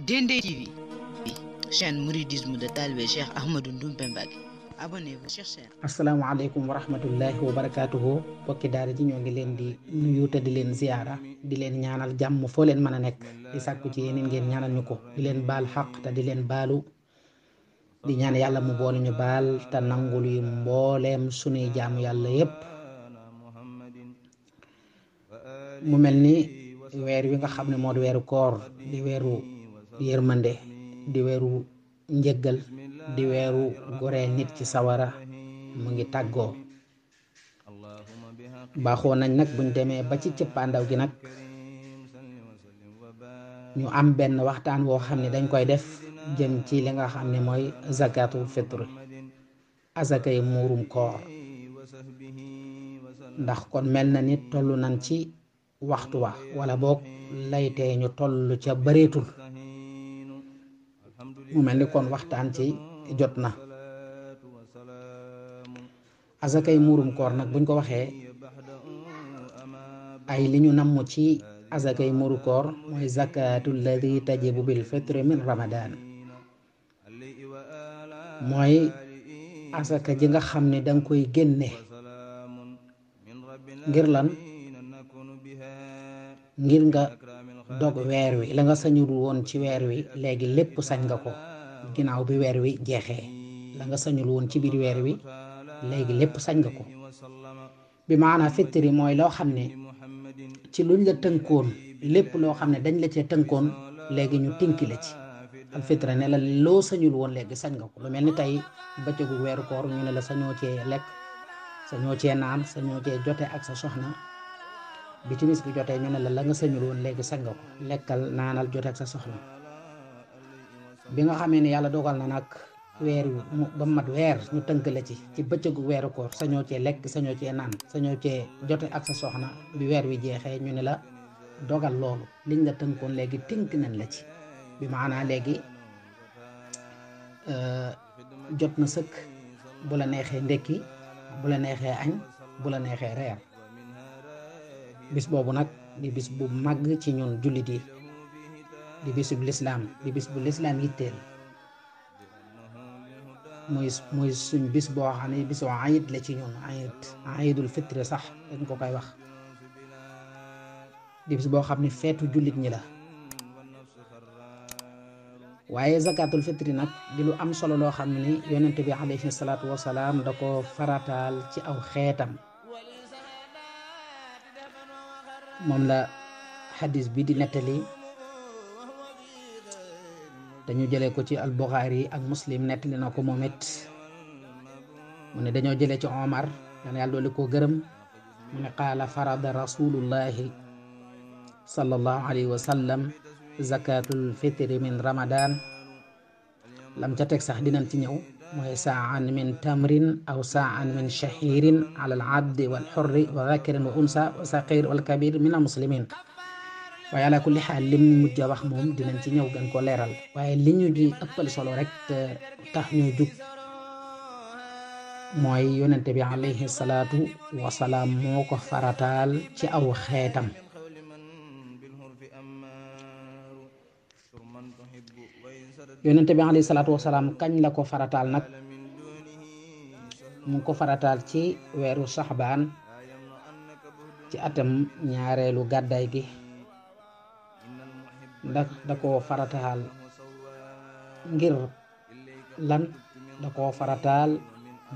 Dendey TV, chaîne mouridisme de Talibé Cheikh Ahmadou Ndoumbe Mbacké. Abonnez-vous sur chaîne. asalaamaaleykum wa rahmatullahi wa barakaatuhu bokki daara ji ñoo ngi leen di nuyu te di leen ziyaara di leen ñaanal jàmm foo leen mën a nekk di sàkku ci yéen ngeen ñaanal ñu ko di leen baal xaq te di leen baalu di ñaan yàlla mu boole ñu baal te nangul yi mbooleem sunuy jaamu yàlla yépp. mu mel ni weer wi nga xam ne moo di weeru koor di weeru yërmande di weeru njëggal di weeru goreel nit ci sawara mu ngi tàggoo. baaxoo nañ nag buñ demee ba ci cëppaandaw gi nag ñu am benn waxtaan woo xam ne dañ koy def jëm ci li nga xam ne mooy zakatul fitr, azakay muurum koor. ndax kon mel na ni toll nañ ci waxtu wa wala boog laytee ñu toll ca bareetul. mu mel ni kon waxtaan ci jot na. azakay muurum koor nag buñ ko waxee ay li ñu namm ci azakay muuru koor mooy zakatu lladi tajibu bil fitri min ramadan, mooy azaka ji nga xam ne danga koy génne ngir lan, ngir nga dog weer wi. la nga sañul woon ci weer wi léegi lépp sañ nga ko ginnaaw bi weer wi jeexee. la nga sañul woon ci biir weer wi léegi lépp sañ nga ko. bi maanaam fitri mooy loo xam ne ci luñ la tënkoon, lépp loo xam ne dañ la cee tënkoon léegi ñu tinki la ci. al fitra ne la loo sañul woon léegi sañ nga ko. lu mel ni tey bëccëgu weeru koor ñu ne la sañoo cee lekk, sañoo cee naan, sañoo cee jote ak sa soxna. bi timis bi jotee ñu ne la nga sañul woon léegi sañ nga ko, lekkal naanal jote ak sa soxna. bi nga xamee ne yàlla dogal na nag weer wi ba mat weer ñu tënk la ci bëccëgu weeru koor sañoo cee lekk, sañoo cee naan, sañoo cee jote ak sa soxna. bi weer wi jeexee ñu ne la dogal loolu liñ la tënkoon léegi tënk nañ la ci. bi maanaa léegi jot na sëkk. bu la neexee ndekki, bu la neexee añ, bu la neexee reer. bis boobu nag di bis bu màgg ci ñun jullit yi, di bisub lislaam, di bis bu lislaam yitteel. muy suñ bis boo xam ne bisu ayit la ci ñun, ayidul fitri sax dañ ko koy wax. di bis boo xam ne feetu jullit ñi la. waaye zakatul fitri nag di lu am solo loo xam ne yonent bi alayhi salaatu wasalaam da ko farataal ci aw xeetam. moom la xadis bi di nettali, dañu jëlee ko ci al Buxaari ak Muslim nettali na ko moom it. mu ne dañoo jëlee ci Omar dana yàlla doole koo gërëm. mu ne qaala farada rasulullahi sallallahu alayhi wa sallam zakatul fitri min ramadan. lam ca teg sax dinañ ci ñëw, mooy saan min tamrin aw saan min shahirin ala al abdi wal xurri wa dhakirin wa unsa wa saqir wal kabir min al muslimin. waaye ala kulli xaal lim mujj a wax moom dinañ ci ñëw gën ko leeral. waaye li ñu di ëppal solo rek te tax ñu jug mooy yonente bi alayhi salaatu wasalaam moo ko farataal ci aw xeetam. yonente bi alayhi salaatu wasalaam kañ la ko farataal nag? mu ngi ko farataal ci weeru saxbaan ci atam ñaareelu gàddaay gi. ndax da koo farataal ngir lan? da koo farataal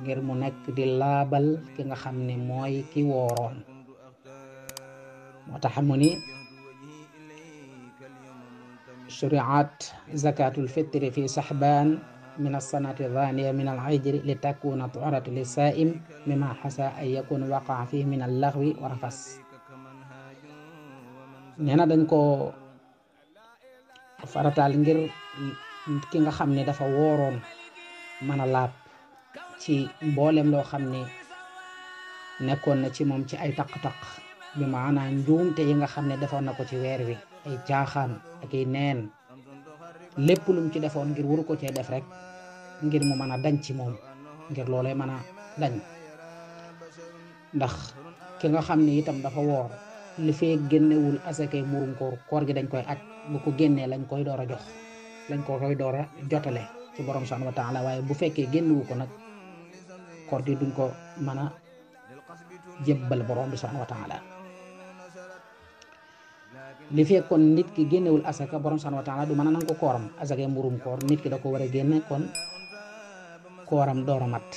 ngir mu nekk di laabal ki nga xam ne mooy ki wooroon. moo tax mu ni shuriat zakatul fitri fi saxbaan min alsanati thaniya min alhijri li takuna tuhratu lisaim mima xasa an yakun waqaa fih min allaxwi wa rafas. nee na dañ ko farataal ngir ki nga xam ne dafa wooroon mën a laab ci mboolem loo xam ne nekkoon na ci moom ci ay taq-taq. bi maanaam njuumte yi nga xam ne defoon na ko ci weer wi, ay caaxaan ak ay neen, lépp lum ci defoon ngir waru ko cee def rek ngir mu mën a dañ ci moom, ngir loolee mën a dañ. ndax ki nga xam ne itam dafa woor li fee génnewul asakay murum koor gi dañ koy aj bu ko génnee lañ koy door a jox lañ ko koy door a jotale ci borom subhanahu wa taala waaye bu fekkee génnewu ko nag koor gi duñ ko mën a jébbal borom bi subhanahu wa taala li fekkoon nit ki génnewul asaka borom subhanahu wa taala du mën a nangu kooram asaka mburum koor nit ki da ko war a génne kon kooram door a mat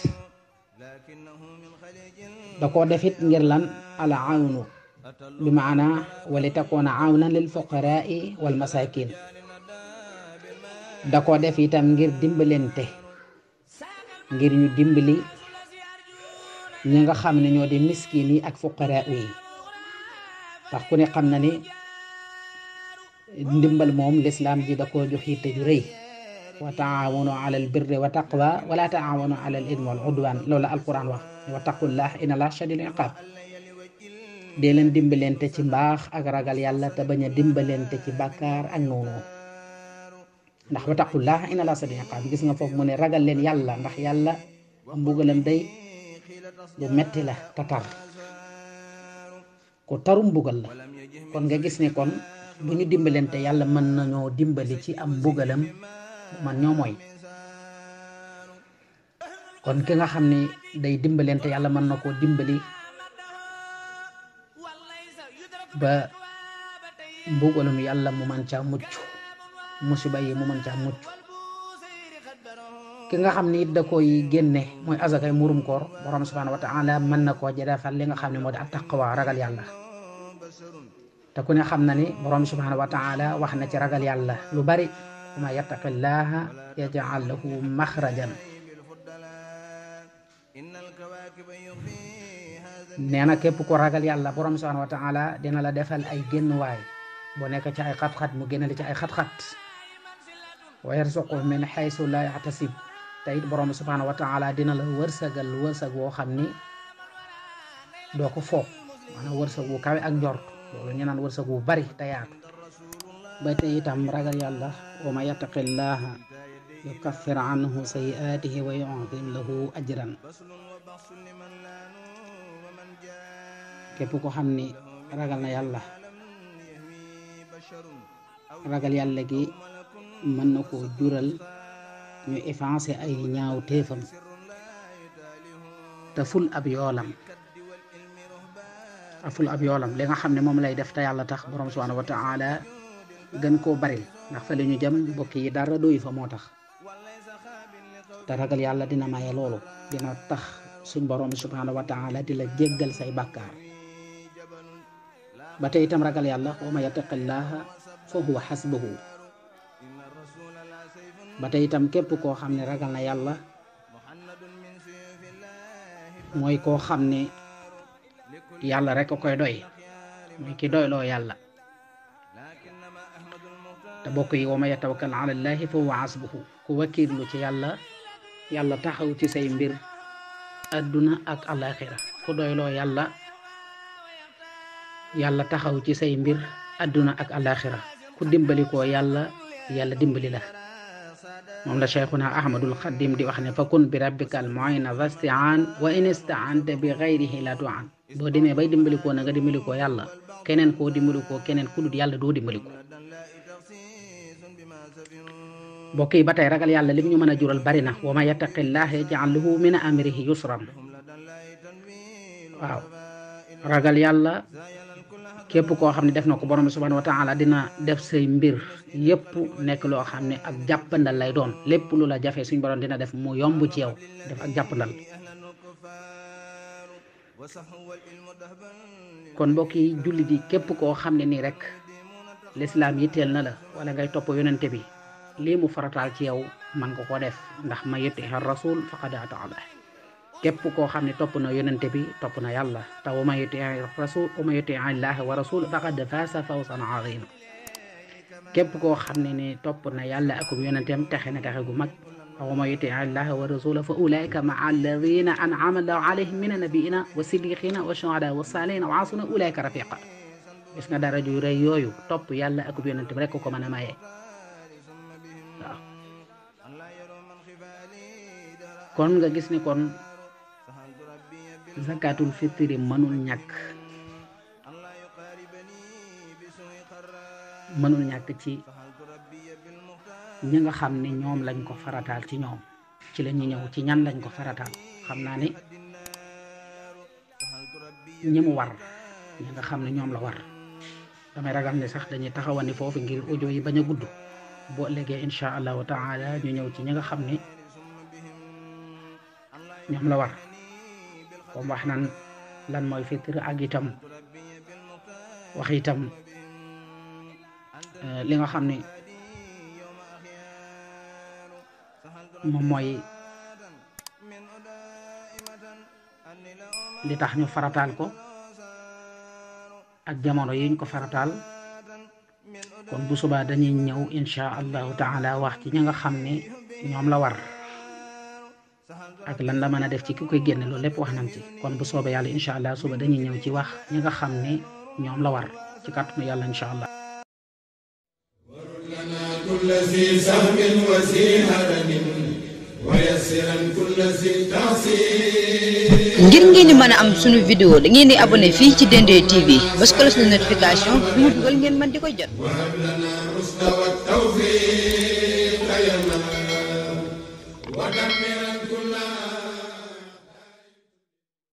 da koo defit ngir lan ala awnu bi maana wali takoona awnan lil fuqarai wal masakin da koo def itam ngir dimbalente ngir ñu dimbali ñi nga xam ne ñoo di miskin yi ak fuqara yi tax ku ne xam na ni ndimbal moom lislaam ji da koo jox yitte ju rëy wa taawanu ala al birri wa taqwa wala taawanu ala al idmi wal udwan loolu alquran wax wa taqullah inna allah shadidul iqab dee leen dimbalente ci mbaax ak ragal yàlla te bañ a dimbalente ci bàkkaar ak noonu ndax wa taqullah inna allah shadidul iqab gis nga foofu mu ne ragal leen yàlla ndax yàlla mbugalam day lu metti la tatar ko tarum mbugal la kon nga gis ne kon bu ñu dimbalante yàlla mën nañoo dimbali ci am mbugalam man ñoo mooy kon ki nga xam ne day dimbalante yàlla mën na koo dimbali ba mbugalum yàlla mu mën caa mucc musiba yi mu mën caa mucc ki nga xam ne it da koy génne mooy azakay murum koor borom subhanahu wa taala mën na koo jëfal li nga xam ne moo di at taqwa ragal yàlla te ku ne xam na ni borom subhanahu wa taala wax na ci ragal yàlla lu bari wa man yattaqillaha yaj'al lahu maxrajan nee na képp ko ragal yàlla borom subhanahu wa taala dina la defal ay génn waay boo nekk ci ay xat-xat mu génne la ci ay xat-xat wa yarzuqhu min haythu la yahtasib te it borom subhanahu wa taala dina la wërsëgal wërsëg woo xam ni doo ko foog maanaam wërsëg wu kawe ak njort loolu ñu naan wërsëg wu bari te yaatu ba tey itam ragal yàlla wa man yattaqillaha yukaffir anhu sayyi'atihi wa yu'zim lahu ajran képp ko xam ni ragal na yàlla ragal yàlla gi mën na koo jural ñu effacer ay ñaaw téefam te ful ab yoolam li nga xam ne moom lay def te yàlla tax borom subhanahu wa ta'ala gën koo bari ndax fa li ñu jëm mbokk yi dara doy fa moo tax te ragal yàlla dina maye loolu dina tax suñ borom subhanahu wa ta'ala di la jéggal say bàkkaar ba tey itam ragal yàlla wa man yattaqillaha fa huwa hasbuhu ba tey itam képp koo xam ne ragal na yàlla mooy koo xam ne yàlla rek a koy doy mooy ki doyloo yàlla te bokk yi wa man yatawakkal ala llahi fa huwa hasbuhu ku wakiirlu ci yàlla yàlla taxaw ci say mbir adduna ak alaxira ku doyloo yàlla yàlla taxaw ci say mbir adduna ak alaxira ku dimbali ko yàlla yàlla dimbali la moom la cheikhuna ahmadul xadim di wax ne fa kun bi rabbika al mu'ina vasti'an wa in ista'anta bi ghayrihi la tu'an boo demee bay dimbali ko na nga dimbali ko yàlla keneen koo dimbali ko keneen ku dul yàlla doo dimbali ko mbokk yi ba tey ragal yàlla lim ñu mën a jural bari na wa man yattaqillaha yaj'al lahu min amrihi yusran waaw ragal yàlla képp koo xam ne def na ko borom subhanahu wa ta'ala dina def say mbir yépp nekk loo xam ne ak jàppandal lay doon lépp lu la jafe suñ borom dina def mu yomb ci yow def ak jàppandal kon mbokk yi jullit yi képp koo xam ne nii rek lislaam yitteel na la wala ngay topp yonente bi lii mu farataal ci yow man nga ko def ndax ma yuti'i rasul faqad ata Allah képp koo xam ne topp na yonente bi topp na yàlla te wa man yuti'i rasul wa man yuti'i Allah wa rasul faqad faasa fawzan azima képp koo xam ne ni topp na yàlla akum yonenteem texe na texe gu mag wa man yuti'i Allah wa rasula fa ulaika ma'a alladhina an'ama Allahu alayhim mina nabiyina wa siddiqina wa shuhada wa salihina wa hasuna ulaika rafiqa gis nga dara ju rëy yooyu topp yàlla akum yonenteem rek ko mën a maye waaw kon nga gis ni kon zakatul fitri mënul ñàkk ci ñi nga xam ne ñoom lañ ko farataal ci ñoom ci la ñuy ñëw ci ñan lañ ko farataal xam naa ne ñi mu war ñi nga xam ne ñoom la war damay ragal ne sax dañuy taxawani foofu ngir audio yi bañ a gudd boo léegi incha allahu taala ñu ñëw ci ñi nga xam ne ñoom la war comme wax nan lan mooy fitre ak itam wax itam li nga xam ne moom mooy li tax ñu farataal ko ak jamono yiñ ko farataal kon bu subaa dañuy ñëw insha allahu taala wax ci ñi nga xam ne ñoom la war ak lan la mën a def ci ki koy génne loolu lépp wax nañ ci kon bu soobee yàlla insha allah suba dañuy ñëw ci wax ñi nga xam ne ñoom la war ci kàttanu yàlla insha allah ngir ngeen di mën a am sunu vidéo da ngeen di abonné fii ci Dendé TV bës cloche de notification bu mu dugal ngeen mën di ko jot.